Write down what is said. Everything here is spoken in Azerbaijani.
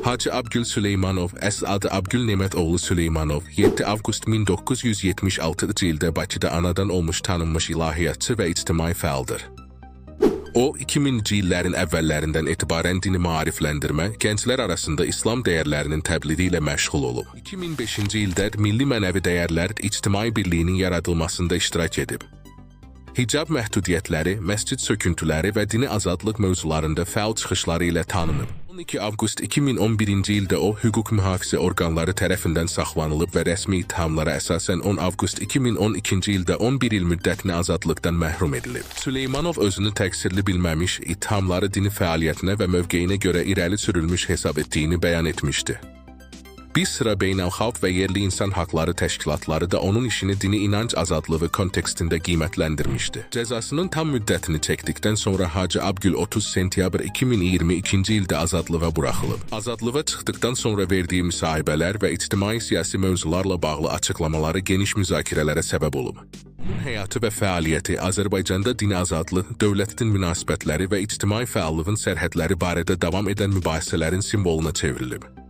Hacı Abgül Süleymanov, əsl adı Abgül Nemətoğlu Süleymanov, 7 avqust 1976-cı ildə Bakıda anadan olmuş tanınmış ilahiyyatçı və ictimai fəaldır. O, 2000-ci illərin əvvəllərindən etibarən dini maarifləndirmə, gənclər arasında İslam dəyərlərinin təbliği ilə məşğul olub. 2005-ci ildə Milli Mənəvi Dəyərlər İctimai Birliyinin yaradılmasında iştirak edib. Hicab məhdudiyyətləri, məscid söküntüləri və dini azadlıq mövzularında fəal çıxışları ilə tanınıb. 12 avqust 2011-ci ildə o, hüquq mühafizə orqanları tərəfindən saxlanılıb və rəsmi ittihamlara əsasən 10 avqust 2012-ci ildə 11 il müddətinə azadlıqdan məhrum edilib. Süleymanov özünü təqsirli bilməmiş, ittihamları dini fəaliyyətinə və mövqeyinə görə irəli sürülmüş hesab etdiyini bəyan etmişdi. Bir sıra beynəlxalq və yerli insan haqları təşkilatları da onun işini dini inanc azadlığı kontekstində qiymətləndirmişdi. Cəzasının tam müddətini çəkdikdən sonra Hacı Abgül 30 sentyabr 2022-ci ildə azadlığa buraxılıb. Azadlığa çıxdıqdan sonra verdiyi müsahibələr və ictimai-siyasi mövzularla bağlı açıqlamaları geniş müzakirələrə səbəb olub. Onun həyatı və fəaliyyəti Azərbaycanda dini azadlıq, dövlət-din münasibətləri və ictimai fəallığın sərhədləri barədə davam edən mübahisələrin simvoluna çevrilib.